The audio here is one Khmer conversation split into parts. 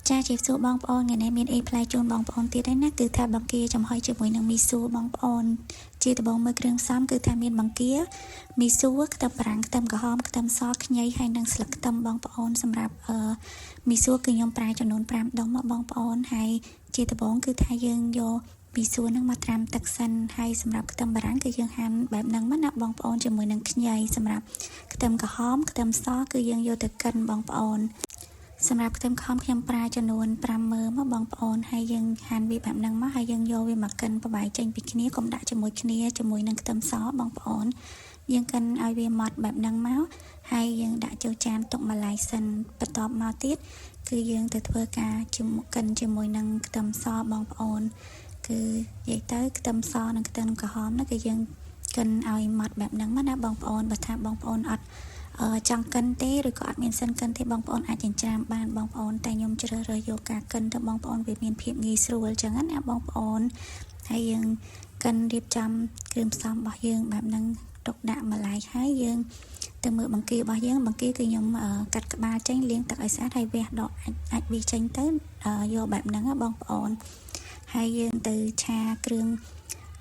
ចាជម្រាបសួរបងប្អូនថ្ងៃនេះមានអីប្លែកជូនបងប្អូនទៀតហើយណាគឺថាបង្គាចំហុយជាមួយនឹងមីសួរបងប្អូនជាដំបូងមើលគ្រឿងផ្សំគឺថាមានបង្គាមីសួរខ្ទឹមបារាំងខ្ទឹមក្រហមខ្ទឹមសខ្ញីហើយនិងស្លឹកខ្ទឹមបងប្អូនសម្រាប់អឺមីសួរគឺខ្ញុំប្រើចំនួន5ដុំមកបងប្អូនហើយជាដំបូងគឺថាយើងយកមីសួរនឹងមកត្រាំទឹកសិនហើយសម្រាប់ខ្ទឹមបារាំងគឺយើងហាន់បែបហ្នឹងមកណាបងប្អូនជាមួយនឹងខ្ញីសម្រាប់ខ្ទឹមក្រហមខ្ទឹមសគឺយើងយកទៅកិនបងប្អូនសម្រាប់ខ្ទឹមក្រហមខ្ញុំប្រើចំនួន5មើមមកបងប្អូនហើយយើងហាន់វាបែបហ្នឹងមកហើយយើងយកវាមកកិនប្របាយចេញពីគ្នាកុំដាក់ជាមួយគ្នាជាមួយនឹងខ្ទឹមសបងប្អូនយើងកិនឲ្យវាម៉ត់បែបហ្នឹងមកហើយយើងដាក់ចូលចានទុកម្លាយសិនបន្ទាប់មកទៀតគឺយើងទៅធ្វើការជាមួយកិនជាមួយនឹងខ្ទឹមសបងប្អូនគឺនិយាយទៅខ្ទឹមសនិងខ្ទឹមក្រហមនោះគឺយើងកិនឲ្យម៉ត់បែបហ្នឹងមកណាបងប្អូនបើថាបងប្អូនអត់ចង់កិនទេឬក៏អត់មានសិនកិនទេបងប្អូនអាចចិញ្ច្រាំបានបងប្អូនតែខ្ញុំជ្រើសរើសយកការកិនទៅបងប្អូនវាមានភាពងាយស្រួលអញ្ចឹងណាបងប្អូនហើយយើងកិនរៀបចំគ្រឿងផ្សំរបស់យើងបែបហ្នឹងទុកដាក់ម្លាយហើយយើងទៅមើលបង្គារបស់យើងបង្គាគឺខ្ញុំកាត់ក្បាលចេញលាងទឹកឲ្យស្អាតហើយវះដកអាចអាចវាចេញទៅយកបែបហ្នឹងបងប្អូនហើយយើងទៅឆាគ្រឿង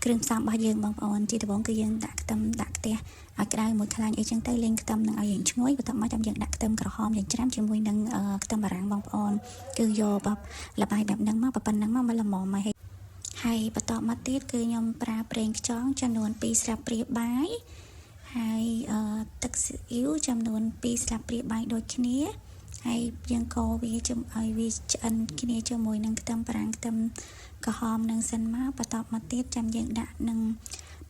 គ្រឿងផ្សំរបស់យើងបងប្អូនជាដំបូងគឺយើងដាក់ខ្ទឹមដាក់ខ្ទះឲ្យក្តៅមួយខ្លាញ់អីចឹងទៅលាងខ្ទឹមនឹងឲ្យយើងឈ្ងុយបន្ទាប់មកចាំយើងដាក់ខ្ទឹមក្រហមយើងច្រាំជាមួយនឹងខ្ទឹមបារាំងបងប្អូនគឺយកបលបាយបែបហ្នឹងមកប៉ុណ្ណឹងមកមកល្មមមកហើយបន្តមកទៀតគឺខ្ញុំប្រើប្រេងខ្យងចំនួន2ស្លាបព្រាបាយហើយទឹកស៊ីអ៊ីវចំនួន2ស្លាបព្រាបាយដូចគ្នាហើយយើងកូរវាជំឲ្យវាឆ្អិនគ្នាជាមួយនឹងខ្ទឹមបារាំងខ្ទឹមក្រហមនឹងសិនមកបន្ទាប់មកទៀតចាំយើងដាក់នឹង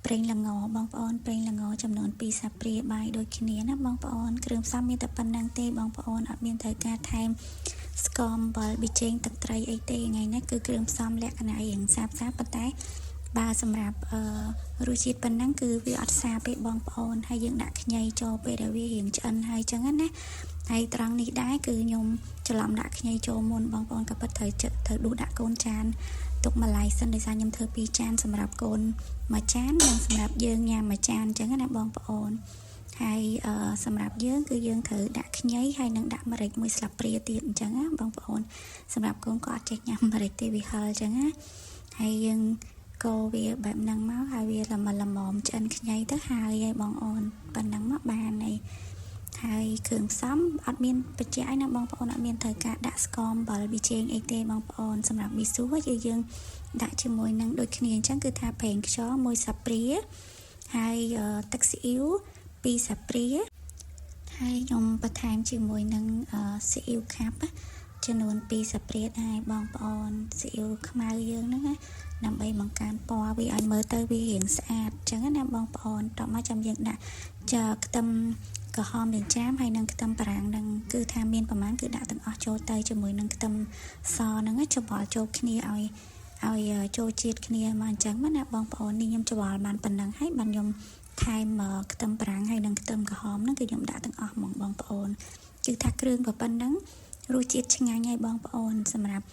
ប្រេងល្ងបងប្អូនប្រេងល្ងចំនួន2ស្លាបព្រាបាយដូចគ្នាណាបងប្អូនគ្រឿងផ្សំមានតែប៉ុណ្្នឹងទេបងប្អូនអត់មានត្រូវការថែមស្ករអំបិលប៊ីចេងទឹកត្រីអីទេថ្ងៃនេះគឺគ្រឿងផ្សំលក្ខណៈរៀងសាបសាបប៉ុន្តែបើសម្រាប់អឺរសជាតិប៉ុណ្ណឹងគឺវាអត់សាបទេបងប្អូនហើយយើងដាក់ខ្ញីចូលពេលដែលវារៀងឆ្អិនហើយចឹងណាហើយត្រង់នេះដែរគឺខ្ញុំច្រឡំដាក់ខ្ញីចូលមុនបងប្អូនក៏ពិតត្រូវត្រូវដួសដាក់កូនចានទុកម្លាយសិនដោយសារខ្ញុំធ្វើពីរចានសម្រាប់កូនមួយចាននិងសម្រាប់យើងញ៉ាំមួយចានអញ្ចឹងណាបងប្អូនហើយសម្រាប់យើងគឺយើងត្រូវដាក់ខ្ញីហើយនឹងដាក់ម្រេចមួយស្លាបព្រាទៀតអញ្ចឹងណាបងប្អូនសម្រាប់កូនក៏អត់ចេះញ៉ាំម្រេចទេវាហឹរអញ្ចឹងណាហើយយើងកូរវាបែបហ្នឹងមកហើយវាល្មល្មមឆ្អិនខ្ញីទៅហើយហើយបងអូនប៉ុណ្ណឹងមកបានហើយហើយគ្រឿងផ្សំអត់មានបច្ច័យណាបងប្អូនអត់មានត្រូវការដាក់ស្ករអំបិលប៊ីចេងអីទេបងប្អូនសម្រាប់មីស៊ូគឺយើងដាក់ជាមួយនឹងដូចគ្នាអញ្ចឹងគឺថាប្រេងខ្យងមួយស្លាបព្រាហើយទឹកស៊ីអ៊ីវ2ស្លាបព្រាហើយខ្ញុំបន្ថែមជាមួយនឹងស៊ីអ៊ីវខាប់ចំនួន2ស្លាបព្រាដែរបងប្អូនស៊ីអ៊ីវខ្មៅយើងហ្នឹងណាដើម្បីបង្កើនពណ៌វាឲ្យមើលទៅវារៀងស្អាតអញ្ចឹងណាបងប្អូនតោះមកចាំយើងដាក់ចាខ្ទឹមក្រហមចិញ្ច្រាំហើយនិងខ្ទឹមបារាំងនឹងគឺថាមានប្រមាណគឺដាក់ទាំងអស់ចូលទៅជាមួយនឹងខ្ទឹមសហ្នឹងច្របល់ចូលគ្នាឲ្យឲ្យចូលជាតិគ្នាមកអញ្ចឹងណាបងប្អូននេះខ្ញុំច្របល់បានប៉ុណ្ណឹងហើយបានខ្ញុំថែមខ្ទឹមបារាំងហើយនិងខ្ទឹមក្រហមហ្នឹងគឺខ្ញុំដាក់ទាំងអស់ហ្មងបងប្អូនគឺថាគ្រឿងប៉ុណ្ណឹងរសជាតិឆ្ងាញ់ហើយបងប្អូនសម្រាប់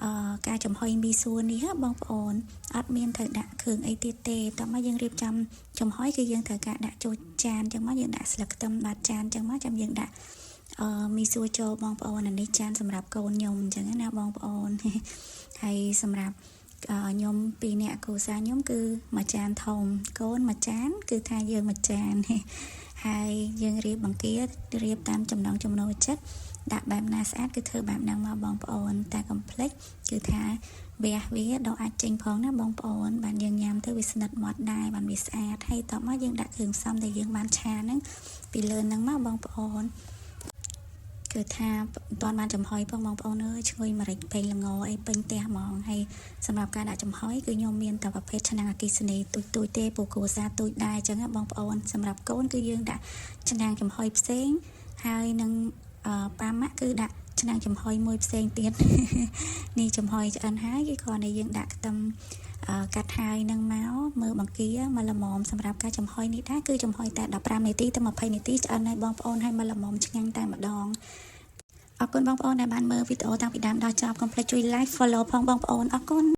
អឺការចំហុយមីសួរនេះបងប្អូនអត់មានត្រូវដាក់គ្រឿងអីទៀតទេតោះមកយើងរៀបចំចំហុយគឺយើងត្រូវការដាក់ចូលចានចឹងមកយើងដាក់ស្លឹកខ្ទឹមបាតចានចឹងមកចាំយើងដាក់អឺមីសួរចូលបងប្អូនអានេះចានសម្រាប់កូនខ្ញុំអញ្ចឹងណាបងប្អូនហើយសម្រាប់ខ្ញុំពីរនាក់គ្រួសារខ្ញុំគឺមួយចានធំកូនមួយចានគឺថាយើងមួយចានហើយយើងរៀបបង្គារៀបតាមចំណង់ចំណូលចិត្តដាក់បែបណាស្អាតគឺធ្វើបែបហ្នឹងមកបងប្អូនតែកុំភ្លេចគឺថាវះវាដកអាចចេញផងណាបងប្អូនបានយើងញ៉ាំទៅវាស្និទ្ធមាត់ដែរបានវាស្អាតហើយតមកយើងដាក់គ្រឿងផ្សំដែលយើងបានឆាហ្នឹងពីលើហ្នឹងមកបងប្អូនគឺថាមិនទាន់បានចំហុយផងបងប្អូនអើយឈ្ងុយម្រេចពេញល្ងអីពេញផ្ទះហ្មងហើយសម្រាប់ការដាក់ចំហុយគឺខ្ញុំមានតែប្រភេទឆ្នាំងអគ្គិសនីទូចទូចទេពូគ្រួសារទូចដែរអញ្ចឹងបងប្អូនសម្រាប់កូនគឺយើងដាក់ឆ្នាំងចំហុយផ្សេងហើយនឹងប៉ាម៉ាក់គឺដាក់ឆ្នាំងចំហុយមួយផ្សេងទៀតនេះចំហុយឆ្អិនហើយគឺគ្រាន់តែយើងដាក់ខ្ទឹមកាត់ហើយនឹងមកមើលបង្គាមកល្មមសម្រាប់ការចំហុយនេះដែរគឺចំហុយតែ15នាទីទៅ20នាទីឆ្អិនហើយបងប្អូនហើយមកល្មមឆ្ងាញ់តែម្ដងអរគុណបងប្អូនដែលបានមើលវីដេអូតាំងពីដើមដល់ចប់កុំភ្លេចជួយ like follow ផងបងប្អូនអរគុណ។